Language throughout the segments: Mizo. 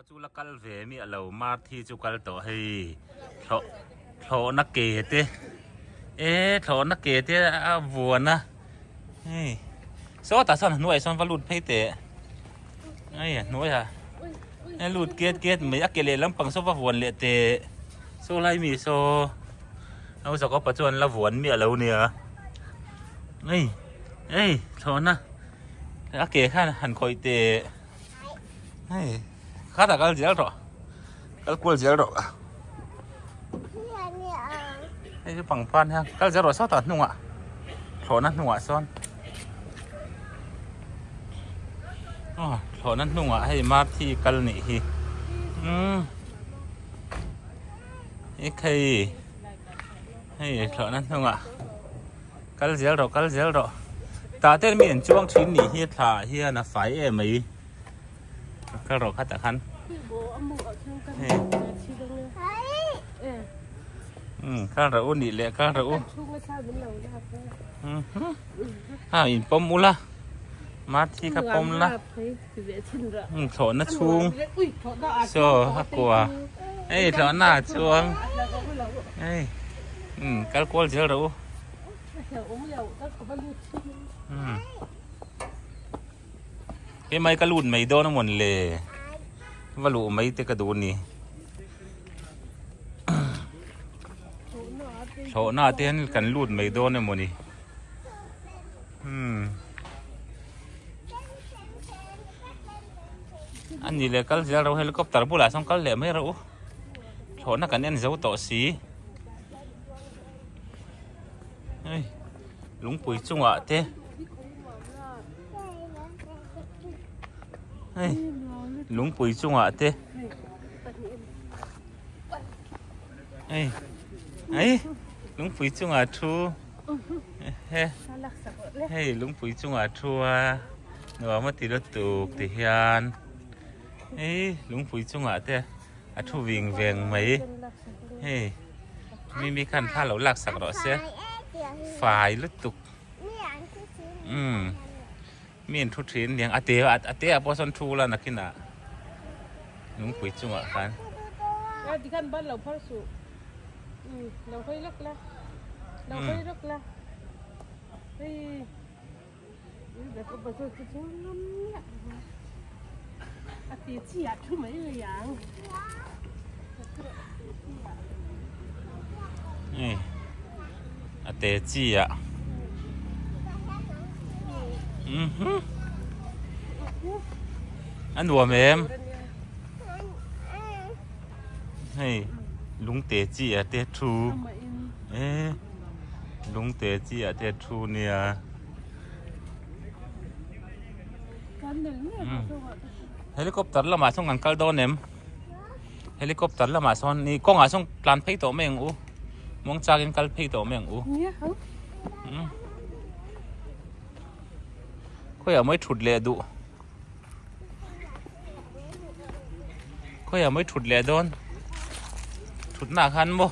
Zakopa chu la kal ve miah lo Marthi chu kal tawh hei thlawh thlawhna ke te e thlawhna ke te a vuan a hei sawtah sawn a hnuaiah sawn va lut phei teh hei a hnuaiah a lut ket ket mai a ke leh lampang saw va vuan leh teh saw lai mi saw au Zakopa chuan la vuan miah lo nia hei hei thlawhna a ke khan han khawih teh. Hei khatah kal zel rawh kal kual zel rawh hei chu pangpar nia kal zel rawh sawtah hnungah thlawhna hnungah sawn aw thlawhna hnungah hei marthi kal nih hi umm ekhei hei thlawhna hnungah. Kal zel rawh kal zel rawh tah ten mi an chuang thin nih hi thla ah hian a fai em mai kal rawh khatah khan hei umm kal rawh u nih leh kal rawh u a in pawm ula mathi kha pawm la umm thlawhna chhung saw a kua hei thlawhna ah chuang hei umm kal kual zel rawh u umm hemai ka lut mai dawn a mawn le va luh mai te ka duh a ni thlawhna ah te hian kan lut mai dawn emaw ni. Umm a ni leh kal zel ro helicopter bulah sawn kal leh mai rawh u thlawhna kan en zo tawh si hei lungpui chungah te hei lungpui chungah te hei hei lungpui chungah thu. He hei lungpui chungah thu a nuam a ti lutuk ti hian hei lungpui chungah te a thu ving veng mai hei mimi khan thla lo lak sak rawh se fai lutuk umm mi an thu thin aniang a te a te ah pawh sawn thu ula nakinah lungpui chungah khan. Lo hawi lawk la lo hawi lawk la hei a ti chi ah thu mai mai ang hei a te chi ah a nuam em. Hei lungte chi ah te thu e lungte chi ah te thu nia helicopter lamah sawn kan kal dawn em helicopter lamah sawn ni kawngah sawn tlan phei tawh mai ang u muangchang in kal phei tawh mai ang u khawiah mawi thut leh duh. Khawiah mawi thut leh dawn thutna ah khan maw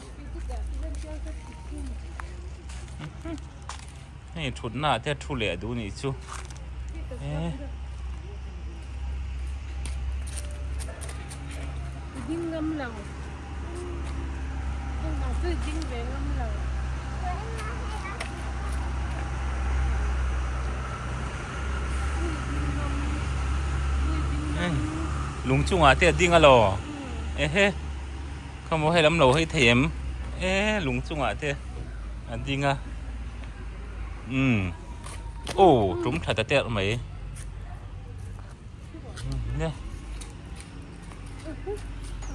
hei thutna ah te thu leh duh nih chu e ding ngam lo ding ve ngam lo. Lung chungah te a ding a law ehe khawmaw hei lam lo hei thei em e lung chungah te a ding a umm aw tum tha ta terh mai ne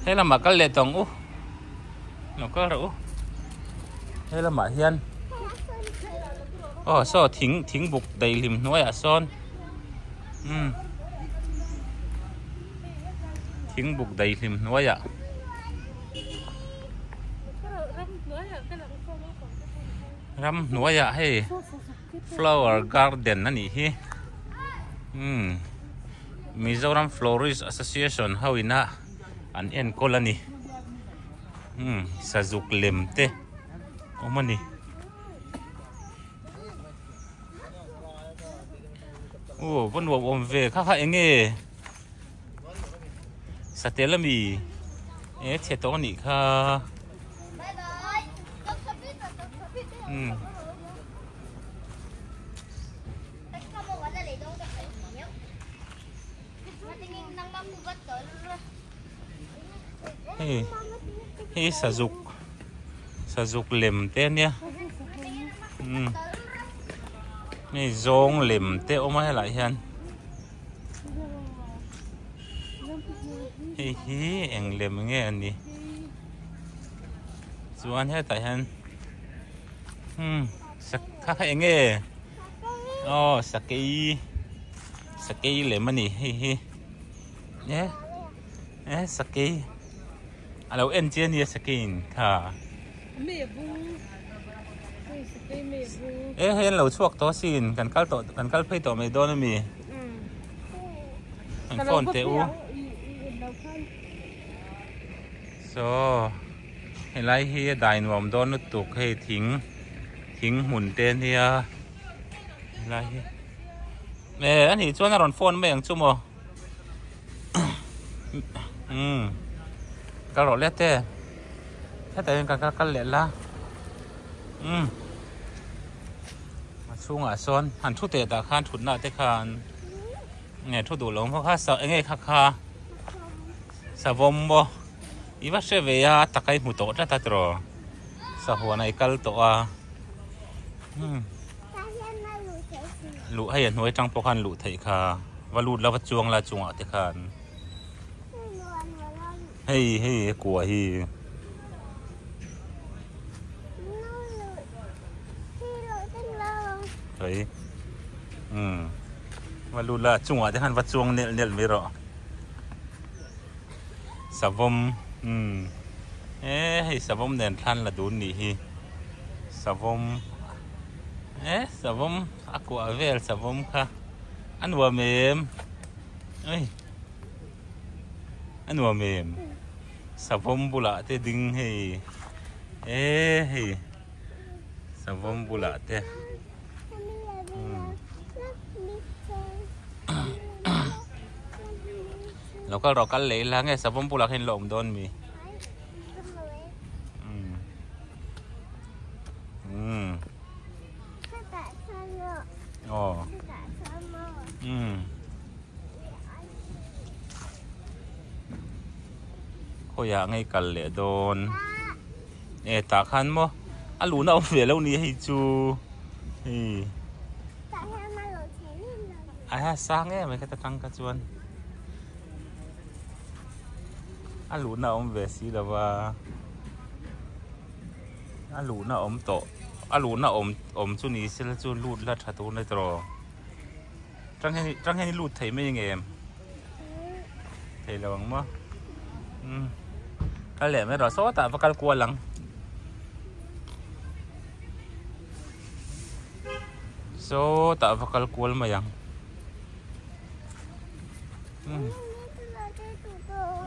he lamah kal leh tawng u lo kal rawh u he lamah hian aw saw thing thing buk daihlim hnuaiah sawn umm thing buk daihlim hnuaiah. Ram hnuaiah hei flower garden a nih hi umm. Mizoram Florist Association ho ina an enkawl a ni. Umm sazuk lem te awm a ni. Aw va nuam awm ve kha kha eng nge? Satel ami e chhe tawh anih kha umm. Hei hei sazuk sazuk lem te ania umm hei zawng lem te a awm a helaiah hian hei hi eng lem nge a ni chuan hetah hian umm kha kha eng nge aw sakei sakei lem a ni hei hi e e sakei a lo en che ania sakei in kha e hei an lo chhuak tawh asin kan kal tawh kan kal phei tawh mai dawn ami an phone teh u saw helai hi a dai nuam dawn lutuk hei thing thing hmun te ania helai hi e a nih chuan a rawn phone mai ang chu maw umm kal rawh let e hetah hian ka kal leh la umm a chhungah sawn han thu teh tah khan thutna te khan nge thu duh lo maw kha eng nge kha kha savawm maw i va hre ve a taka i hmu tawh tlat a tiraw sahuan ah i kal tawh a umm luh hei a hnuai tang pawh khan luh theih kha va lut la va chuang la chungah te khan hei hei a kua hi hei umm va lut la chungah te khan va chuang nelh nelh mai rawh. Savawm umm e hei savawm nen thlan la dun nih hi savawm e savawm a kuah vel savawm kha a nuam em ui a nuam em savawm bulah te ding hei e hei savawm bulah te. Lo kal rawh kal leh ila nge savawm bulah khan in la awm dawn mi umm aw umm khawiah nge i kal leh dawn. E tah khan maw a luhna awm ve lo ni hei chu hei a ha sang em mai kha tang kha chuan a luhna awm ve si lo va a luhna awm tawh a luhna awm awm chu ni sela chu lut la tha tur a ni tawh tang hian tang hian i lut thei mai ang em. Thei lo ang maw umm kal leh mai rawh sawtah va kal kual ang sawtah va kal kual mai ang umm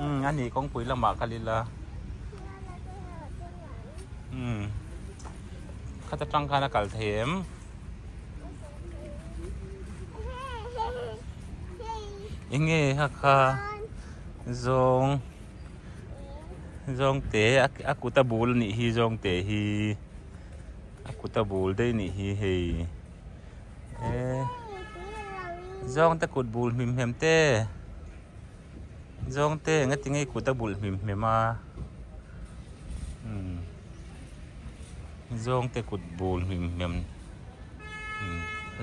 umm a nih kawngpui lamah kal ila umm khata tang khan a kal thei em. Enge kha kha zawng zawng te a kut a bul anih hi zawng te hi a kut a bul daih anih hi hei e zawng te kut bul hmim hmem te zawng te engati nge kut a bul hmim hmem a umm. Zawngte kut bul hmim hmem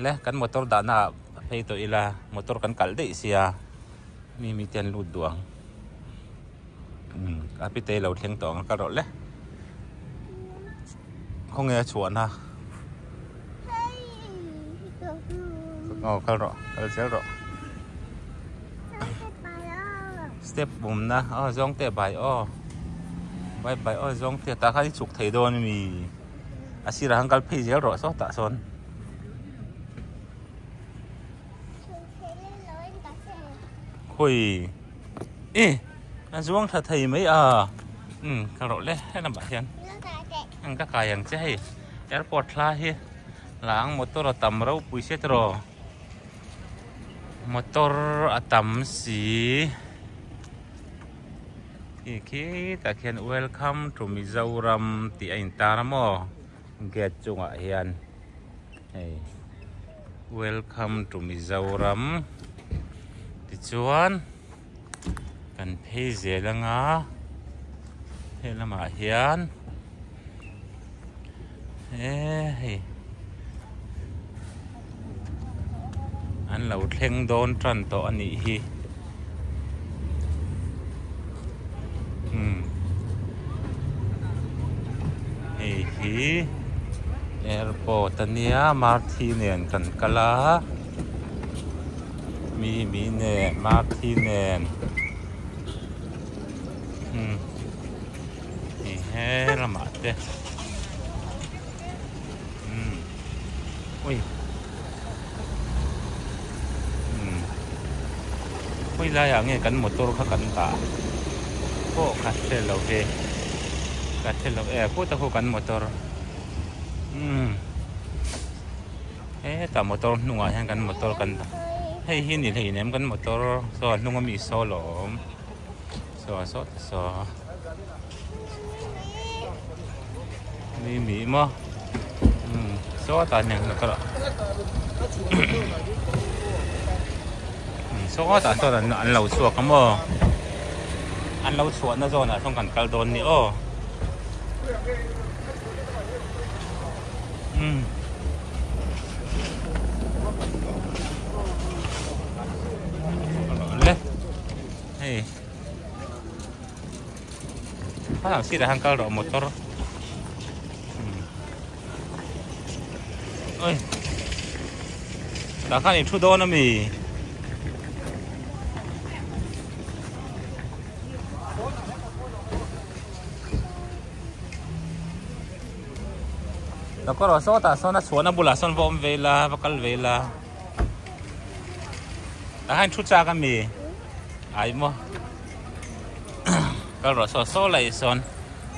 le kan motor dahna ah phei tawh ila motor kan kalh daih sia mi mi te an lut duh ang umm a pitei lo thleng tawh ang a kal rawh le khawnge a chhuahna aw kal rawh kal zel rawh step awmna aw zawngte bai aw bai bai aw zawngte tah khan i chhuk thei dawn ami a sirah khan kal phei zel rawh sawtah sawn. Khawi e a zuang tha thei mai a umm ka rawh le helamah hian ka kai ang che hei airport hla hi lang motor a tam ropui sia tiraw. Motor a tam si. Khi khitah khian welcome to Mizoram tih a intar a maw gate chungah hian hei welcome to Mizoram tichuan kan phei zel anga he lamah hian e hei an lo thleng dawn tan tawh a nih hi umm hei hi airport a nia marthi nen kan kal a mi mi nen marthi nen umm hei he lamah te. Umm ui umm khawi laiah nge kan motor kha kan dah pawh ka hre lo ve ka hre lo e khuta khu kan motor umm hetah motor hnungah hian kan motor kan dah hei hi ni hleinem kan motor saw a hnung ami saw lawm saw saw te saw. Mi mi maw umm sawtah hian ka kal a sawtah sawn an lo chhuak a maw an lo chhuahna zawnah sawn kan kal dawn ni aw umm. Hei. A sirah hian kal rawh motor oi tah khan in thu dawn ami lo kawr rawh sawtah sawn a chhuahna bulah sawn va awm ve ila va kal ve ila tah khan in thu chak ami ai maw. Kal rawh saw saw laih sawn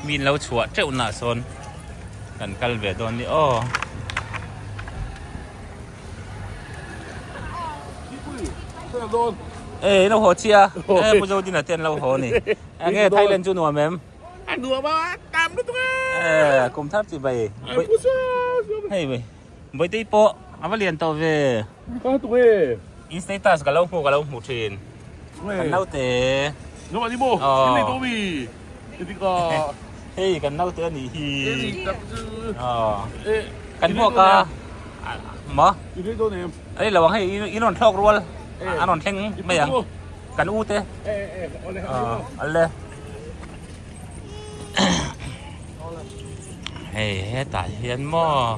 mi in lo chhuah teuh nah sawn kan kal ve dawn ni aw. Ê in lo haw chiah a ê Pu Zodina te an lo haw ni enge Thailand chu nuam em? A nuam a tam lutuk a. Ê kum thar chi bai hei Bawitei pawh a va lian tawh ve. Ka tu e. In status ka lo hmu ka lo hmu thin. Kan naute. No ani mo. In nei to mi. Ti ka. Hei kan naute ani hi. Ni tak chu. Eh. Kan hmuak ka. Ma. In nei to nem. Ani lo ang hei in rawn thlawk rual. An rawn thleng mai ang. Kan u te. Eh eh ole. Alle. Hei hetah hian maw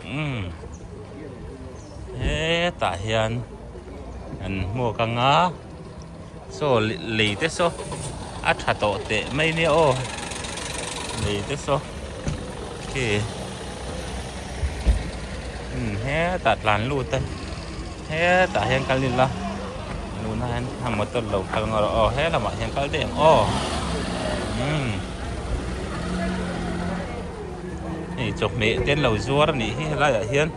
umm hetah hian an hmuak ang a saw lei te saw a tha tawh teh mai nia aw lei te saw khi umm hetah tlan lut a. Hetah hian kal ila luna hian a motor lo kal ngawr a aw he lamah hian kal daih ang aw umm hei chawhmeh te an lo zuar a nih hi helaiah hian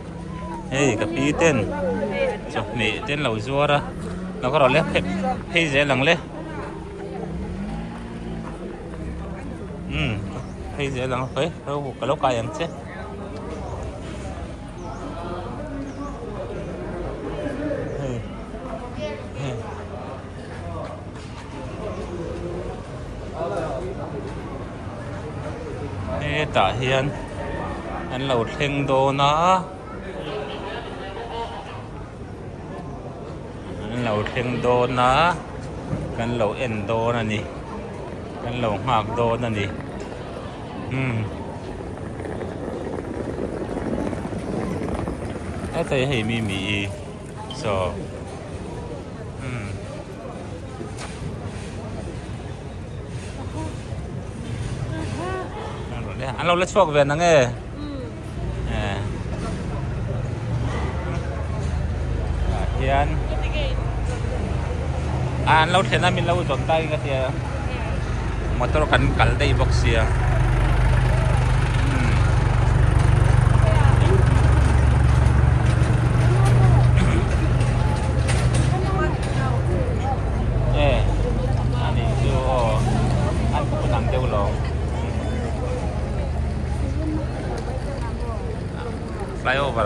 hei ka pi ten chawhmeh te an lo zuar a lo kha rawh le phei zel ang le umm phei zel ang ka lo kai ang che. Hetah hian an lo thleng dawn a an lo thleng dawn a kan lo en dawn a ni kan lo nghak dawn a ni. Umm hetah hei mi mi i saw umm an lo la chhuak ve nang e ah hian an lo thlen a min lo zawn ta in ka tia. Motor kan kal daih bawk sia.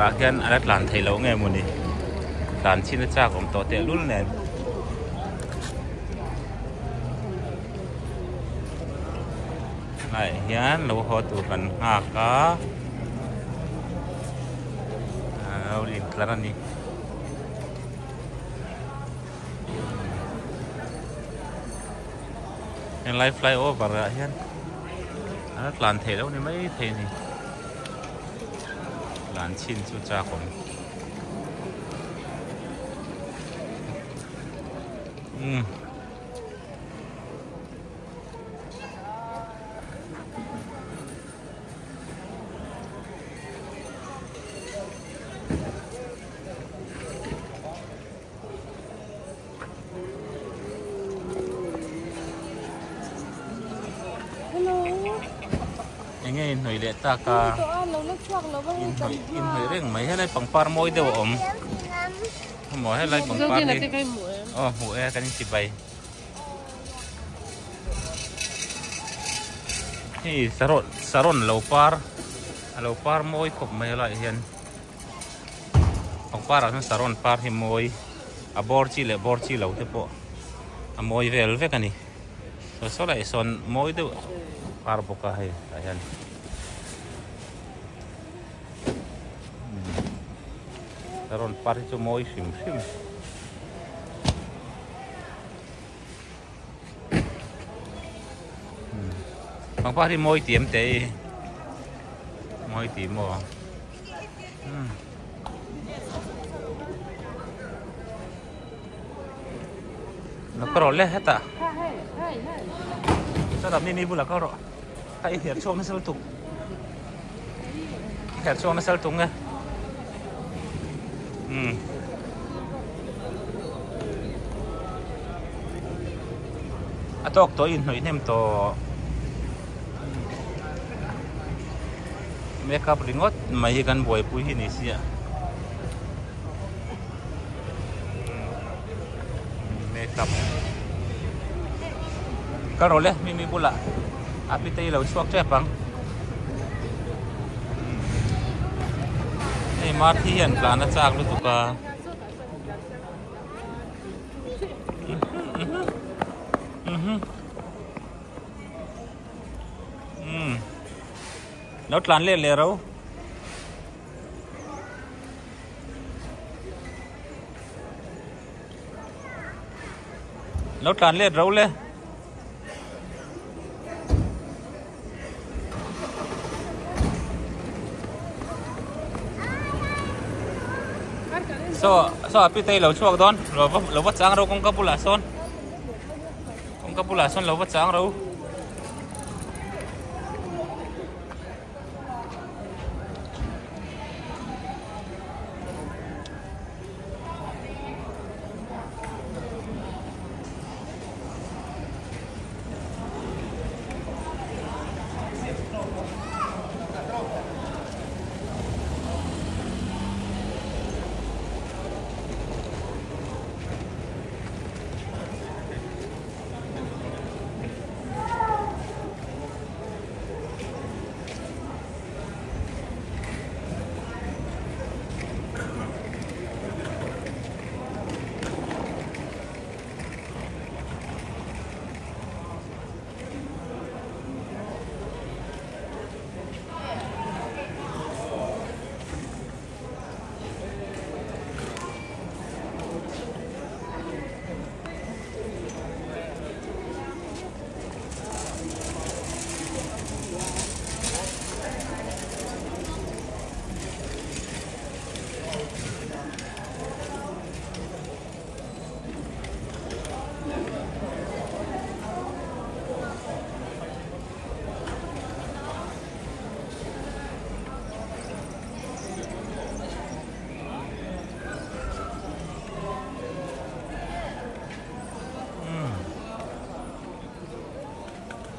ah khian a la tlan theih loh nge mawni tlan chhin a chak awm tawh tehlul nen. Laiah hian lo haw tur kan nghak a lo intlar a ni. Helai flyover ah hian a la tlan theih loh ni mai thei a ni tlan chhin chu chak awm umm. Enge in hnawih leh tak a in hnawih in hnawih reng mai helai pangpar mawi deuh a awm maw helai pangpar hi aw hmuh e kan inti bai hei sarawn sarawn lo par a lo par mawi khawp mai helaiah hian. Pangpar ah chuan saron par hi mawi a bawr chi leh bawr chi lo te pawh a mawi vel vek a ni saw saw lah sawn mawi deuh par bawk a hei tah hian saron par hi chu mawi hrim hrim. Pangpar hi mawi tih em teh i mawi tih maw lo ka rawh le hetah sawtah mi mi bulah ka rawh kha i herh chhuak nasa lutuk i herh chhuak nasa lutuk nge umm a tawk tawh inhnawih hnem tawh. Makeup ringawt mai hi kan buaipui hi ni sia makeup ka rawh le mi mi bulah a pitei lo chhuak tep ang hei marthi hian tlan a chak lutuk a. Umm lo tlan let leh ro. Lo tlan let ro le. So so a pitei lo chhuak dawn lo va lo va chang ro kawngka bulah sawn. Kawngka bulah sawn lo va chang ro.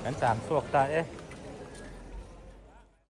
Kan chang chhuak ta e.